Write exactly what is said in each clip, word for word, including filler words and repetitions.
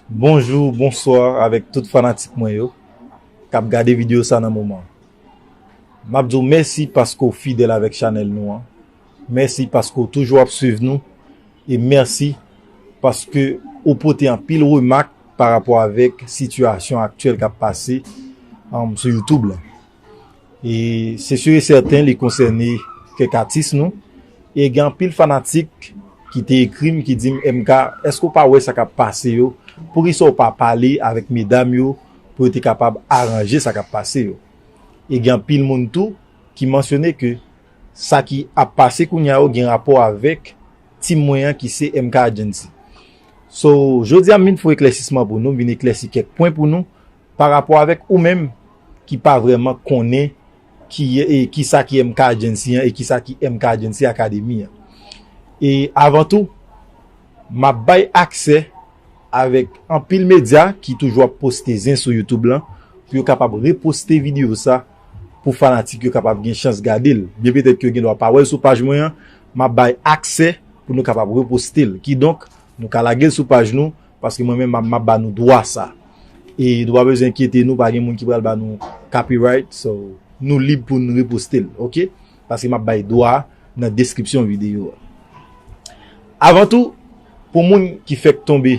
Bonjou, bonswa avèk tout fanatik mwen yo k ap gade videyo sa nan moman. M ap di w mèsi paske w fidèl avèk chanèl nou an. Mèsi paske w toujou ap swiv nou. E mèsi paske ou pote anpil remak pa rapò avèk sitiyasyon aktyèl k ap pase, um, sou YouTube la. E se sur e sèten li konsène kèk atis nou. E gen anpil fanatik ki te ekri m, ki di m, M K, èske w pa wè sa k ap pase yo? Poukisa w pa pale avèk medam yo pou yo te kapab aranje sa k ap pase yo? E gen anpil moun tou ki mansyone ke sa ki ap pase kounye a yo gen rapò avèk team mwen an ki se M K Agency. So, jodi a m vin fè eklèsisman pou nou, m vin eklèsi kèk pwen pou nou pa rapò avèk ou menm ki pa vrèman konnen ki, e, ki sa ki M K Agency an e ki sa ki M K Agency Academy an. E avan tou, m ap bay aksè avèk anpil medya ki toujou ap poste zen sou YouTube lan pou yo kapab reposte videyo sa pou fanatik yo kapab gen chans gade l. Byen petèt ke yo gen dwa pa wè l sou paj mwen an, m ap bay aksè pou nou kapab reposte l. Kidonk, nou ka lage l sou paj nou, paske mwen menm m ap, m ap ba nou dwa sa. E nou pa bezwen enkyete nou, pa gen moun ki pral ba nou copyright, so nou lib pou n reposte l, oke? Paske m ap bay dwa a nan deskripsyon videyo a. Avan tou, pou moun ki fèk tonbe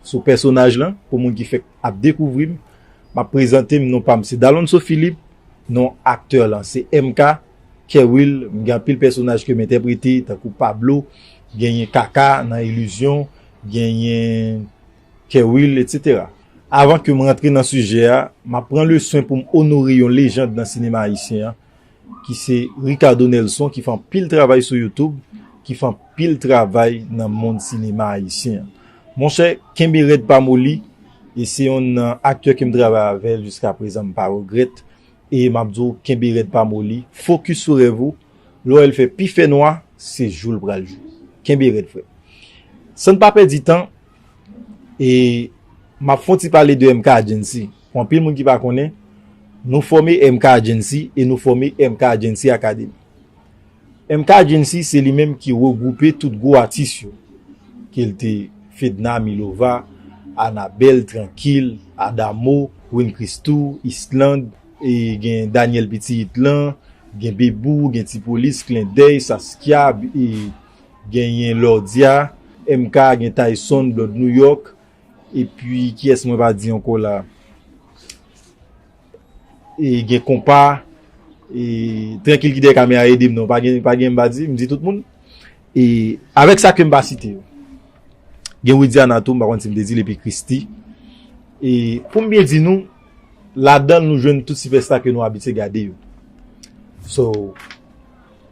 sou pèsonaj lan, pou moun ki fèk ap dekouvri m, m ap prezante m, non pa m se Dalonso Philippe, non aktè lan se M K, Kerwill, m gen anpil pèsonaj ke m entèprete, tankou Pablo, genyen Kaka nan Ilizyon, genyen Kerwill, etsetera. Avan ke m rantre nan sijè a, m ap pran le swen pou m onore yon lejand nan sinema ayisyen an, ki se Ricardo Nelson, ki fè anpil travay sou YouTube, ki fè anpil travay nan mond sinema ayisyen an. Monchè, kenbe rèd pa moli, e se yonn nan aktè ke m travay avè l jiska prezan, m pa regrèt, e m ap di w, kenbe rèd pa moli, fokis sou rèv ou, lè w wè l fè pi fènwa, se jou l pral jou. Kenbe rèd, frè. San n pa pèdi tan, e m ap fè yon ti pale de M K Agency. Pou anpil moun ki pa konnen, nou fòme M K Agency e nou fòme M K Agency Academy. M K Agency se li menm ki regwoupe tout gwo atis yo, ke l te Fedna Milova, Anabèl, Trankil, Adamo, Win Christou, Island, e gen Daniel Pitit lan, gen Bebou, gen Ti Polis, Klendèy, Saskia, e genyen Lordia, M K, gen Tyson, Blood New York, epi kiyès mwen pa di ankò la? E gen Konpa, e Trankil ki dèyè kamera ede m non, pa gen, pa gen m pa di, m di tout moun. E avèk sa ke m pa site yo. Gen Widiana tou, m pa konn si m te di l, epi Christy. E pou m byen di nou, ladan l nou jwenn tout sipèsta ke nou abitye gade yo. So,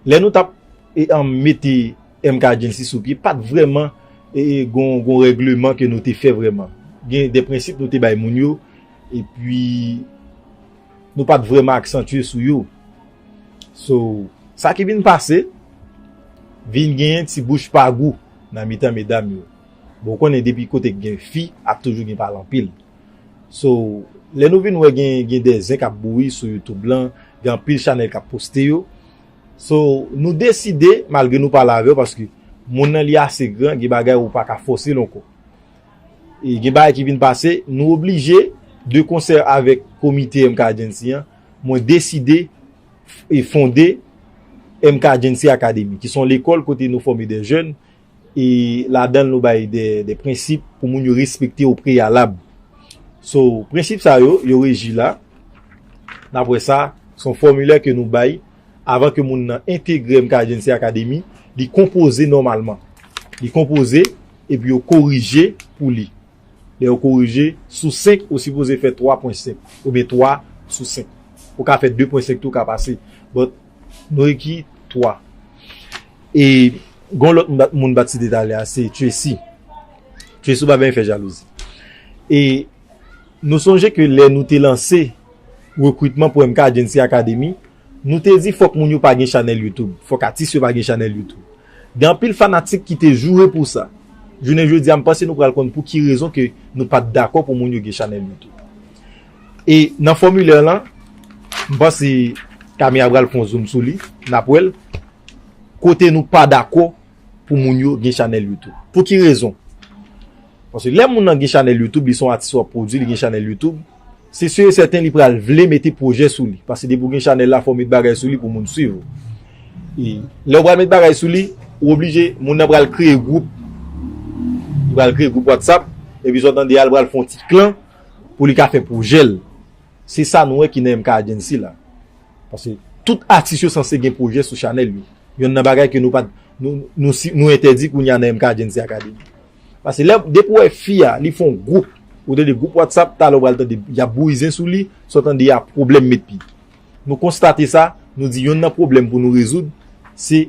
lè nou t ap, e, an, mete M K Agency sou pye, pa t vrèman, e, e, gon, gon règleman ke nou te fè vrèman. Gen de prensip nou te bay moun yo, epi nou pa t vrèman aksantye sou yo. So, sa ki vin pase, vin genyen ti bouch pa gou nan mitan medam yo. Bon, ou konnen depi kote k gen fi, ap toujou gen pale anpil. So, lè nou vin wè gen, gen de zen k ap bouyi sou YouTube lan, gen anpil chanèl k ap poste yo. So, nou deside, malgre nou pale avè w, paske moun nan li ase gran, gen bagay ou pa ka fòse l ankò. E gen bagay ki vin pase, nou oblije, de konsè avèk komite M K Agency an, mwen deside f-, e fonde M K Agency Academy, ki se yon lekòl kote nou fòme de jèn, e ladan l nou bay de, de prensip pou moun yo respekte o preyalab. So, prensip sa yo, yo reji la. N ap wè sa, se yon fòmilè ke nou bay avan ke moun nan entegre M K Agency Academy, li konpoze nòmalman. Li konpoze, epi yo korije pou li. Lè yo korije, sou senk, ou sipoze fè twa pwen senk, oubyen twa sou senk. Ou ka fè de pwen senk tou, ka pase. But, nou reki twa. E, gon lòt moun bat, moun bat site talè a, se Tracy. Tracy, ou pa byen fè jalouzi. E, nou sonje ke lè nou te lanse rekritman pou M K Agency Academy, nou te di fòk moun yo pa gen chanèl YouTube, fòk atis yo pa gen chanèl YouTube. Gen anpil fanatik ki te joure pou sa. Jounen jodi a, m panse nou pral konn pou ki rezon ke nou pa t dakò pou moun yo gen chanèl YouTube. E nan fòmilè lan, m panse Camille pral fè yon zoom sou li, n ap wè l, kote nou pa dakò pou moun yo gen chanèl YouTube. Pou ki rezon? Paske lè moun nan gen chanèl YouTube, li se yon atis w ap pwodui, li gen chanèl YouTube, se si e sèten li pral vle mete pwojè sou li. Paske depi w gen chanèl la, fò w met bagay sou li pou moun swiv ou. E lè w pral met bagay sou li, ou oblije, moun nan pral kreye gwoup. Li pral kreye gwoup WhatsApp, epi sa w tande a, li pral fè yon ti klan pou li ka fè pwojè l. Se sa nou wè ki nan M K Agency la. Paske tout atis yo sanse gen pwojè sou chanèl yo. Yonn nan bagay ke nou pa t, nou, nou, si, nou entèdi kounye a nan M K Agency Academy. Paske lè, depi w wè fi a, li fè yon gwoup, ou tande gwoup WhatsApp, talè w pral tande, y ap bouyi zen sou li, sa w tande a pwoblèm met pye. Nou konstate sa, nou di yonn nan pwoblèm pou nou rezoud, se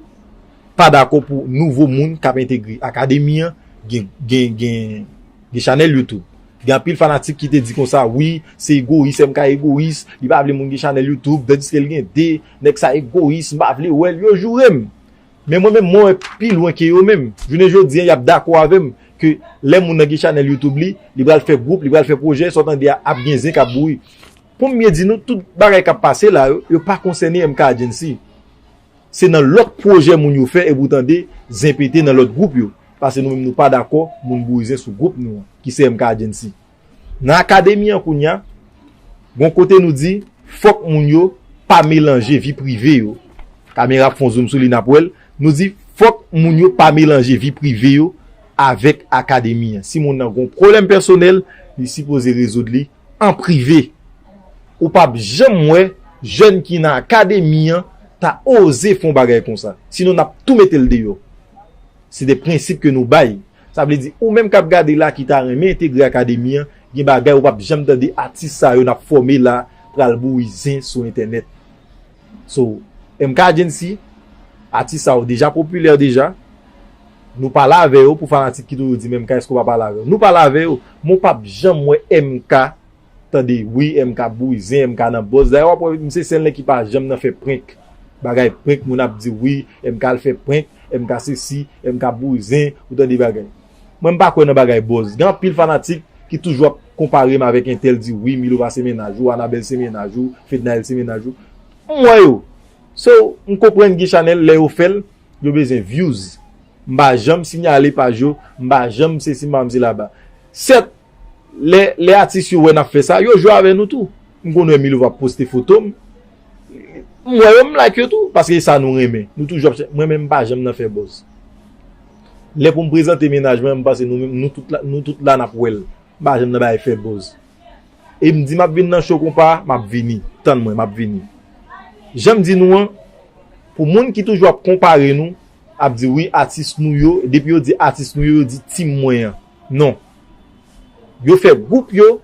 pa dakò pou nouvo moun k ap entegre akademi an, gen, gen, gen, gen chanèl YouTube. Gen anpil fanatik ki te di konsa, wi, se egoyis, M K egoyis, li pa vle moun gen chanèl YouTube, tandiske l gen de, nèg sa egoyis, m pa vle wè l, yo joure m. Men mwen menm, mwen wè pi lwen ke yo menm. Jounen jodi a, y ap dakò avè m ke lè moun nan gen chanèl YouTube li, li pral fè gwoup, li pral fè pwojè, sa w tande a ap gen zen k ap bouyi. Pou m byen di nou, tout bagay k ap pase la yo, yo pa konsène M K Agency. Se nan lòt pwojè moun yo fè epi w tande zen pete nan lòt gwoup yo. Paske nou menm nou pa dakò moun bouyi zen sou gwoup nou an, ki se M K Agency. Nan akademi an kounye a, gon kote nou di, fòk moun yo pa melanje vi prive yo. Kamera ap fè yon zoom sou li, n ap wè l. Nou di, fòk moun yo pa melanje vi prive yo avèk akademi an. Si moun nan gon pwoblèm pèsonèl, li sipoze rezoud li an prive. Ou p ap janm wè jèn ki nan akademi an ta oze fè yon bagay konsa. Sinon, n ap tou mete l deyò. Se de prensip ke nou bay. Sa vle di, ou menm k ap gade la ki ta renmen entegre akademi an, gen bagay ou p ap janm tande atis sa yo n ap fòme la pral bouyi zen sou entènèt. So, M K Agency, atis sa yo deja popilè deja. Nou pale avè yo pou fanatik ki toujou di, men M K, èske w pa pale avè yo? Nou pale avè yo, men w p ap janm wè M K tande, wi, M K ap bouyi zen, M K nan buzz. Dayè, w ap wè, misye se nèg ki pa janm nan fè prank. Bagay prank, moun ap di, wi, M K al fè prank, M K sesi, M K ap bouyi zen, ou tande bagay. Mwen, m pa kwè nan bagay buzz. Gen anpil fanatik ki toujou ap konpare m avèk entèl, di, wi, Milo pa se mennaj ou, Anabèl se mennaj ou, Fednaelle se mennaj ou. M wè yo. So, m konprann gen chanèl, lè yo fè l, yo bezwen views. M pa janm siyale paj yo, m pa janm sesi, m pa janm sela ba. Sèt, lè, lè atis yo wè n ap fè sa, yo jwe avè nou tou. M konn wè Milo ap poste foto m. M wè yo, m like yo tou, paske e sa nou renmen. Nou toujou ap chè-, mwen menm, m pa janm nan fè buzz. Lè pou m prezante mennaj mwen, m panse nou menm, nou tout la, nou tout la n ap wè l. M pa janm nan bay fè buzz. E m di m ap vin nan show konpa, m ap vini. Tann mwen, m ap vini. Jan m di nou an, pou moun ki toujou ap konpare nou, ap di wi, atis nou yo, depi yo di atis nou yo, yo di team mwen an. Non. Yo fè gwoup yo,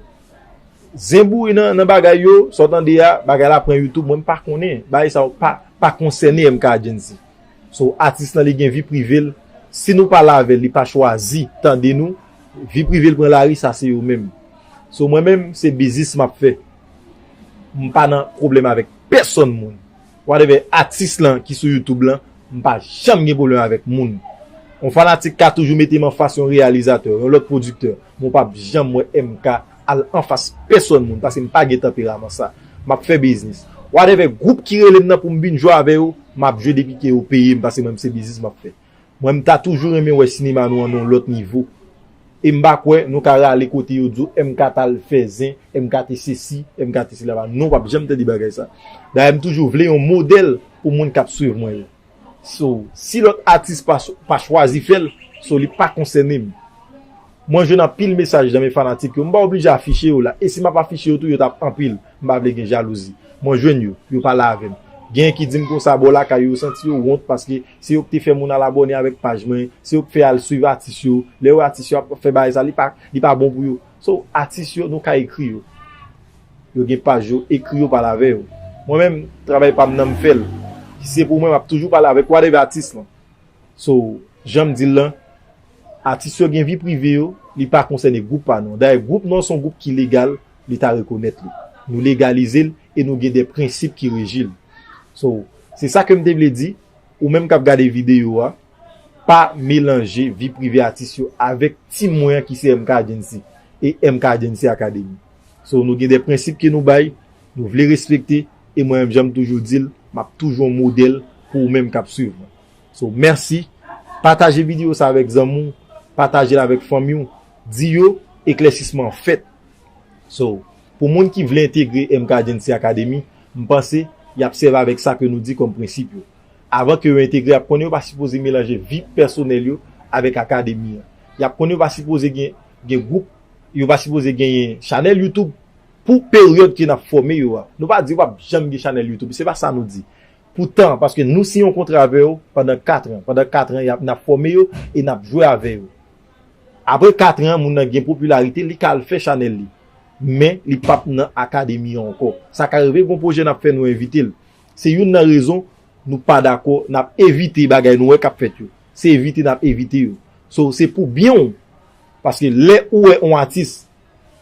zen bouyi nan, nan bagay yo, sa w tande a, bagay la pran YouTube, mwen m pa konnen. Bagay sa yo pa, pa konsène M K Agency. So, atis lan li gen vi prive l. Si nou pale avè l, li pa chwazi tande nou, vi prive l pran lari, sa se yo menm. So, mwen menm, se biznis m ap fè. M pa nan pwoblèm avèk pèsonn moun. Whatever atis lan ki sou YouTube lan, m pa janm gen pwoblèm avèk moun. Yon fanatik ka toujou mete m anfas yon reyalizatè, yon lòt pwodiktè, men w p ap janm wè M K al anfas pèsonn moun, paske m pa gen tanperaman sa. M ap fè biznis. Whatever gwoup ki rele m nan pou m vin jwe avè yo, m ap jwe depi ke yo peye m, paske mwen, se biznis m ap fè. Mwen, m ta toujou renmen wè sinema nou an nan yon lòt nivo. E m pa kwè nou ka rale kote yo di w M K t al fè zen, M K te sesi, M K te sela. Non, w p ap janm tande bagay sa. Dayè, m toujou vle yon modèl pou moun k ap swiv mwen yo. So, si lòt atis pa, pa chwazi fè l, so, li pa konsène m. Mwen jwenn anpil mesaj nan men fanatik yo. M pa oblije afiche yo la. E si m ap afiche yo tou, yo t ap anpil. M pa vle gen jalouzi. Mwen jwenn yo, yo pale avè m. Gen ki di m konsa bò lakay yo, yo santi yo wont paske se yo ki te fè moun al abòne avèk paj mwen, se yo ki fè al swiv atis yo. Lè yo wè atis yo ap fè bagay sa, li pa, li pa bon pou yo. So, atis yo, nou ka ekri yo. Yo gen paj yo, ekri yo, pale avè yo. Mwen menm, travay pa m nan m fè l. Si se pou mwen, m ap toujou pale avèk whatever atis lan. So, jan m di l lan, atis yo gen vi prive yo, li pa konsène gwoup pa nou an. Dayè, gwoup nou an se yon gwoup ki legal, Leta rekonèt li. Nou legalize l e nou gen de prensip ki reji l. So, se sa ke m te vle di, ou menm k ap gade videyo a, pa melanje vi prive atis yo avèk team mwen an ki se M K Agency e M K Agency Academy. So, nou gen de prensip ke nou bay, nou vle respekte, e mwen menm, jan m toujou di l, m ap toujou yon modèl pou ou menm k ap swiv mwen. So, mèsi. Pataje videyo sa avèk zanmi w, pataje l avèk fanmi w. Di yo, eklèsisman an fèt. So, pou moun ki vle entegre M K Agency Academy, m panse y ap sèvi avèk sa ke nou di kòm prensip yo. Avan ke yo entegre, y ap konnen yo pa sipoze melanje vi pèsonèl yo avèk akademi an. Y ap konnen yo pa sipoze gen, gen gwoup, yo pa sipoze genyen chanèl YouTube pou peryòd ke n ap fòme yo a. Nou pa di yo p ap janm gen chanèl YouTube, se pa sa nou di. Poutan, paske nou siyen yon kontra avè yo pandan kat an. Pandan kat an, y ap, n ap fòme yo e n ap jwe avè yo. Apre kat an, moun nan gen popilarite, li ka al fè chanèl li. Men, li p ap nan akademi an ankò. Sa ka rive, gon pwojè n ap fè, nou envite l. Se youn nan rezon nou pa dakò, n ap evite bagay nou wè k ap fèt yo. Se evite n ap evite yo. So, se pou byen w. Paske lè ou wè yon atis,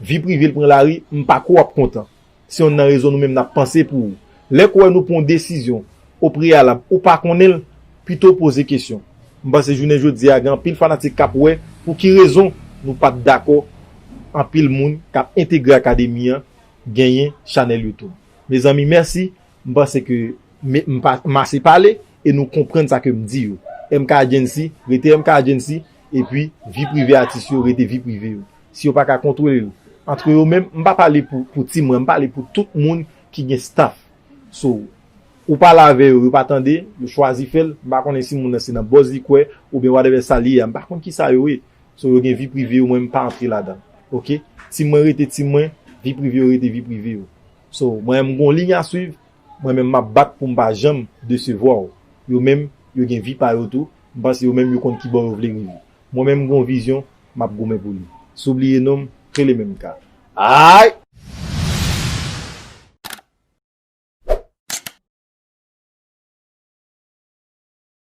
vi prive l pran lari, m pa kwè w ap kontan. Se youn nan rezon nou menm n ap panse pou ou. Lè k wè nou pran yon desizyon o preyalab, ou pa konnen l, pito w poze kesyon. M panse jounen jodi a, gen anpil fanatik k ap wè pou ki rezon nou pa t dakò anpil moun k ap entegre akademi an genyen chanèl YouTube. Mezanmi, mèsi. M panse ke me- m pa- m ase pale e nou konprann sa ke m di yo. M K Agency, rete M K Agency, epi vi prive atis yo, rete vi prive yo. Si yo pa ka kontwole l antre yo menm, m pa pale pou, pou Ti Mwen, m pale pou tout moun ki gen staff. So, ou pale avè yo, yo pa tande, yo chwazi fè l, m pa konnen si moun nan se nan buzz li kwè, oubyen whatever sa li ye a, m pa konn ki sa yo ye. So, yo gen vi prive yo, mwen m pa antre ladan. Oke? Ti Mwen rete Ti Mwen, vi prive yo rete vi prive yo. So, mwen menm m gon liy a swiv, mwen menm m ap bat pou m pa janm desevwa w. Yo menm, yo gen vi pa yo tou, m panse yo menm yo konn ki bò yo vle rive. Mwen menm m gon vizyon, m ap goumen pou li. Si w bliye non m, rele menm ka. Ay!